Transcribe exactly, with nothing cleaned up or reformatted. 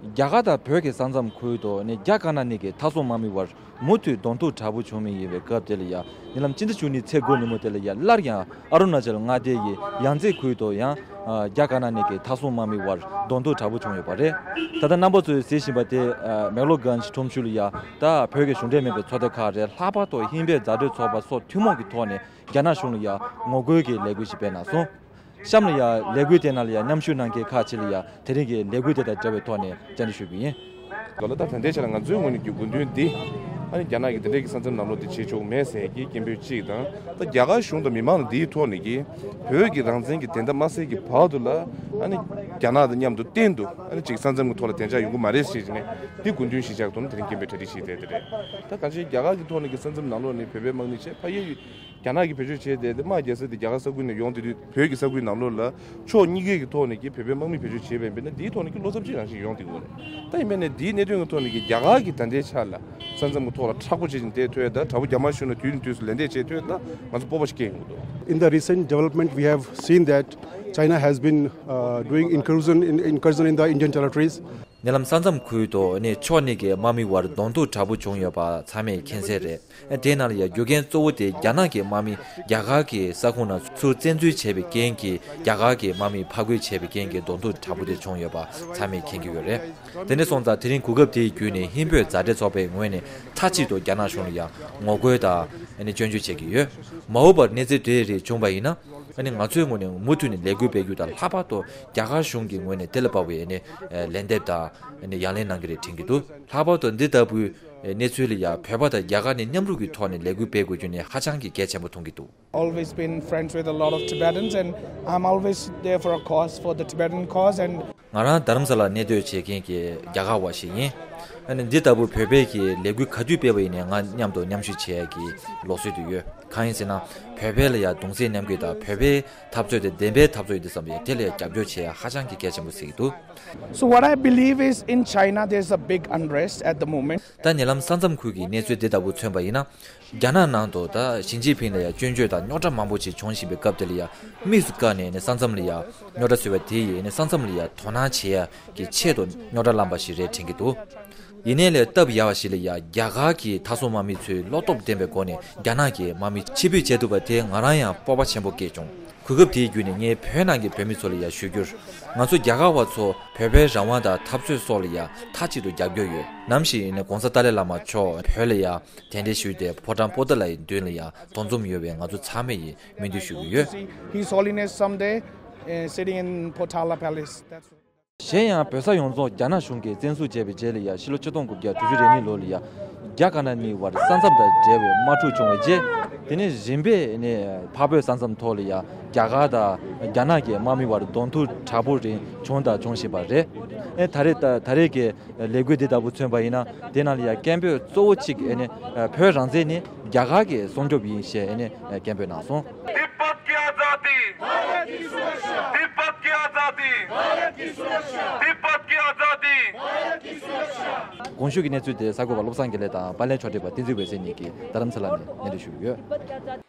རྒྱ་གར་དང་བོད་ཀྱི་ས་མཚམས་ཁུལ་དུ་ནི་རྒྱ་དཀར་ནག་གཉིས་ཀྱི་མཐའ་སྲུང་དམག་མི་བར་མུ་མཐུད་གདོང་ཐུག་དྲག་པོ་བྱུང་མུས་ཡིན་པའི་སྐབས་དེ་ལ་ཡང་ཉེ་ལམ་སྤྱི་ཟླ་བཅུ་གཉིས་ཚེས་དགུ་ཉིན་མོ་དེ་ལ་ཡང་སླར་ཡང་ཨ་རུ་ན་ཅལ་མངའ་སྡེ་ཡི་ཡང་རྩེ་ཁུལ་དུ་ཡང་རྒྱ་དཀར་ནག་གཉིས་ཀྱི་མཐའ་སྲུང་དམག་མི་བར་གདོང་ཐུག་དྲག་པོ་བྱུང་ཡོད་པ་རེད། ད་ལྟ་རྣམ་པ་ཚོས་གཟིགས་བཞིན་པ་དེ་མེག་ལོ་གྷན་ཇི་ཁྲོམ་གཞུང་ལ་ཡང་ད་བོད་ཀྱི་གཞུང་འབྲེལ་མིན་པའི་ཚོགས་སྡེ་ཁག་རེད། ལྷག་པར་དུ་ཧིན་བོད་མཛའ་འབྲེལ་ཚོགས་པ་སོགས་ཐུན་མོང་གི་ཐོག་ནས་རྒྱ་ནག་གཞུང་ལ་ཡང་ངོ་རྒོལ་གྱི་ལས་འགུལ་ཞིག་སྤེལ་གནང་སོང་། གཤམ་ལ་ཡང་ལས་འགུལ་དེ་ནང་ལ་ཡང་མཉམ་ཞུགས་གནང་མཁན་ཁག་ཅིག་ལ་ཡང་དེ་རིང་གི་ལས་འགུལ་དེ་དང་འབྲེལ་བའི་ཐོག་ནས་བཅར་འདྲི་ཞུས་པ་ཡིན། ལ་ལ་ད་ད་ལྟའི་ཆ་ལ་ང་ཚོའི་ངོས་ནས་ཀྱི་དགོས་འདུན་འདི་ཨ་ནི་རྒྱ་ནག་གིས་དེ་འདྲའི་གི་ས་མཚམས་ནང་ལོགས་དེ་བྱེད་ཆོག་མེད་ཟེར་གྱི་སྐད་འབོད་གཅིག་དང་། ད་རྒྱ་གར་གཞུང་དང་མི་མང་ལ་འདིའི་ཐོག་ནས་ཀྱི་བོད་ཀྱི་རང་བཙན་གྱི་བདེན་མཐའ་མ་གསལ་གྱི་བར་དུ་ལ་ཨ་ནི་རྒྱ་ནག་དང་མཉམ་དུ་གཏན་དུ་ཨ་ནི་ཅིག་ས་མཚམས་ཀྱི་ཐོག་ལ་བདེ་འཇགས་ཡོང་གི་མ་རེད་ཟེར་གྱི་ནས་འདི་དགོས་འདུན་གཞི་བཞག་ཐོག་ནས་དེ་རིང་སྐད་འབོད་གྲ་སྒྲིག་བྱས་བསྡད་དེ་རེད། ད་གང་ཅི་རྒྱ་གར་གྱི་ཐོག་ནས་ཀྱི་ས་མཚམས་ནང་ལོགས་ནས་བོད་པའི་དམག་མི་བྱས་ཕ་ཡུལ། རྒྱ་ནག་གིས་བེད་སྤྱོད་བྱས་ཏེ་དམག་རྒྱག་ས་དེ་རྒྱ་གར་ས་ཁུལ་ནས་ཡོང་དེ་དུས་བོད་ཀྱི་ས་ཁུལ་ནང་ལོགས་ལ་ཕྱོགས་གཉིས་ཀའི་གི་ཐོག་ནས་ཀྱི་བོད་པའི་དམག་མི་བེད་སྤྱོད་བྱས་པ་ཡིན་པས་ན་འདིའི་ཐོག་ནས་ཀྱི་བློ་འཚབ་ཅིག་རང་བཞིན་ཡོང་དེ་གི་རེད། ད་ཡིན་པས་ན་འདིའི་གནད་དོན་གྱི་ཐོག་ནས་ཀྱི་རྒྱ་གར་གྱི་ད་ལྟའི་ཆ་ལ་ས་མཚམས་ཀྱི་ཐོག་ལ་མཁྲེགས་པོ་བྱེད་བཞིན་བསྡད་ཐུབ་ཡ་ད་དྲག་པོ་རྒྱ་དམར་གཞུང་ལ་དུས་ནས་དུས་སུ་ལན་འདེབས་བྱེད་ཐུབ་ཡ་ད་ང་ཚོ་སྤོབས་པ་ཞིག་སྐྱེ་ཡོང་གི་འདུག In the recent development, we have seen that China has been uh, doing incursion in, incursion in the Indian territories. ཉེ་ལམ་ས་མཚམས་ཁུལ་དུ་ནི་ཕྱོགས་གཉིས་ཀྱི་དམག་མི་བར་གདོང་ཐུག་དྲག་པོ་བྱུང་ཡོད་པ་ཚང་མས་མཁྱེན་གསལ་རེད། དེའི་ནང་ལ་ཡང་རྒྱུ་རྐྱེན་གཙོ་བོ་དེ་རྒྱ་ནག་གི་དམག་མི་རྒྱ་གར་གྱི་ས་ཁོངས་ནང་ཚུར་བཙན་འཛུལ་བྱས་པའི་རྐྱེན་གྱིས་རྒྱ་གར་གྱི་དམག་མི་ཕར་རྒོལ་བྱས་པའི་རྐྱེན་གྱིས་གདོང་ཐུག་དྲག་པོ་དེ་བྱུང་ཡོད་པ་ཚང་མས་མཁྱེན་གྱི་ཡོད་རེད། དེ་ནས་སོང་ཙང་དེ་རིང་གོ་སྐབས་དེའི་བརྒྱུད་ནས་ཧིན་བོད་མཛའ་འབྲེལ་ཚོགས་པའི་ངོས་ནས་མཐའ་གཅིག་ཏུ་རྒྱ་ནག་གཞུང་ལ་ཡང་ངོ་རྒོལ་དང་ནི་སྐྱོན་བརྗོད་བྱེད་ཀྱི་ཡོད། མ་འོངས་པར་གནས་ཚུལ་དེ་རིགས་བྱུང་བ་ཡིན་ན། ཨ་ནི་ང་ཚོའི་ངོས་ནས་མུ་མཐུད་ནས་ལས་འགུལ་སྤེལ་རྒྱུ་དང་ལྷག་པར་དུ་རྒྱ་གར་གཞུང་གི་ངོས་ནས་དེ་ལ་དཔག་པའི་ཨ་ནི་ལན་འདེབས་དང་ཨ་ནི་ཡང་ལན་གནང་གི་རེད་དྲན་གྱི་འདུག་ལྷག་པར་དུ་འདི་ལྟ་བུའི་གནས་ཚུལ་ལ་ཡང་བོད་པ་དང་རྒྱ་གར་གཉིས་མཉམ་རུབ་ཀྱི་ཐོག་ནས་ལས་འགུལ་སྤེལ་དགོས་རྒྱུ་ནི་ཧ་ཅང་གི་གལ་ཆེན་པོ་མཐོང་གི་འདུག Always been friends with a lot of Tibetans, and I'm always there for a cause, for the Tibetan cause, and ང་རང་རྡ་རམ་ས་ལར་གནས་སྡོད་བྱེད་མཁན་གྱི་རྒྱ་གར་བ་ཞིག་ཡིན། ཨ་ནི་འདི་ལྟ་བུ་བོད་པའི་གི་ལས་འགུལ་ག་དུས་སྤེལ་བ་ཡིན་ནའི་ང་མཉམ་དུ་མཉམ་ཞུགས་བྱེད་ཡ་གི་ལུགས་སྲོལ་དུ་ཡོད། གང་ཡིན་ཟེར་ན་བོད་པའི་ལ་ཡ་གདུང་སེམས་མཉམ་སྐྱེད་དང་བོད་པའི་འཐབ་རྩོད་དེ་བདེན་པའི་འཐབ་རྩོད་ཡིན་དུས་ཙམ་པས་དེ་ལ་ཡ་རྒྱབ་སྐྱོར་བྱེད་ཡ་ཧ་ཅང་གི་གལ་ཆེན་པོ་གཟིགས་འདུག So what I believe is in China there's a big unrest at the moment. ད་ཉེ་ལམ་ས་མཚམས་ཁུལ་གྱི་གནས་ཚུལ་འདི་ལྟ་བུ་མཚོན་པ་ཡིན་ན། རྒྱ་ནག་ནང་དུ་ད་ཞི་ཅིན་ཕིང་ལ་ཡ་སྐྱོན་བརྗོད་དང་རྙོག་དྲ་མང་པོ་ཞིག་བྱུང་བཞིན་པའི་སྐབས་དེ་ལ་ཡ་དམིགས་སུ་བཀར་ནས་ནི་ས་མཚམས་ལ་ཡ་རྙོག་དྲ་བཟོས་པ་དེ་ཡིས་ནི་ས་མཚམས་ལ་ཡ་དོ་སྣང་བྱེད་ཡ་གི་ཆེད་དུ་རྙོག་དྲ་བསླངས་པ་ཞིག་རེད་དྲན་གྱི་འདུག་ཡིན་ནའི་ལས་སྟབས་ཡག་པ་ཞིག་ལ་ཡ་རྒྱ་གར་གྱི་མཐའ་སྲུང་དམག་མི་ཚོས་བློ་སྟོབས་ལྡན་པའི་སྒོ་ནས་རྒྱ་ནག་གི་དམག་མི་ཕྱིར་འབུད་བྱས་ཐུབ་པ་དེ་ང་རང་ཡང་སྤོབས་པ་ཆེན་པོ་སྐྱེས་བྱུང་། གོ་སྐབས་དེའི་བརྒྱུད་ནས་ངས་བོད་ནང་གི་བོད་མི་ཚོ་ལ་ཡང་ཞུ་རྒྱུར། ང་ཚོ་རྒྱ་གར་བ་ཚོ་བོད་པའི་རང་དབང་དང་འཐབ་རྩོད་སོགས་ལ་ཡང་མཐའ་གཅིག་ཏུ་རྒྱབ་སྐྱོར་ཡོད། ནམ་ཞིག་ཡིན་ན་༸གོང་ས་ཏཱ་ལའི་བླ་མ་མཆོག་བོད་ལ་ཡང་གདན་འདྲེན་ཞུས་ཏེ་ཕོ་བྲང་པོ་ཏཱ་ལའི་མདུན་ལ་ཡང་འདུ་འཛོམས་ཡོང་བའི་ང་ཚོ་ཚང་མས་ཡིན་སྨོན་འདུན་ཞུ་གི་ཡོད། His Holiness someday, uh, sitting in Potala Palace. That's གཞན་ཡང་བོད་ས་ཡོངས་རྫོགས་རྒྱ་ནག་གཞུང་གིས་བཙན་བཟུང་བྱས་པའི་རྗེས་ལ་ཡང་ཕྱི་ལོ་ཆིག་སྟོང་དགུ་བརྒྱ་དྲུག་ཅུ་རེ་གཉིས་ལོ་ལ་ཡང་རྒྱ་དཀར་ནག་གཉིས་བར་ས་མཚམས་དང་འབྲེལ་བའི་དམག་འཁྲུག་བྱུང་བའི་རྗེས། དེ་ནས་རིམ་པས་ནས་འཕགས་བོད་ས་མཚམས་ཐོག་ལ་ཡང་རྒྱ་གར་དང་རྒྱ་ནག་གི་དམག་མི་བར་གདོང་ཐུག་དྲག་པོ་རིང་བྱུང་དང་འབྱུང་བཞིན་པ་རེད། ཨེ་ད་རེས་ད་ད་རེས་ཀྱི་ལས་འགུལ་འདི་ལྟ་བུ་མཚོན་པ་ཡིན་ན་དེ་ནང་ལ་ཡང་སྐད་འབོད་གཙོ་བོ་གཅིག་ཨེ་ནི་བོད་རང་བཙན་ནི་རྒྱ་གར་གྱི་སྲུང་སྐྱོབ་ཡིན་ཞེས་ཨེ་ནི་སྐད་འབོད་གནང་སོང་། तिब्बत की आजादी, भारत की सुरक्षा। तिब्बत की आजादी, भारत की सुरक्षा। གོང་ཞུས་ཀྱི་གནས་ཚུལ་དེ་གསར་འགོད་པ་བློ་བཟང་དགེ་ལེགས་དང་པར་ལེན་ཕྱོགས་སྒྲིག་པ་བསྟན་འཛིན་འོད་ཟེར་གཉིས་ཀྱིས་རྡ་རམ་ས་ལ་ནས་སྙན་སྒྲོན་ཞུས་ཡོད།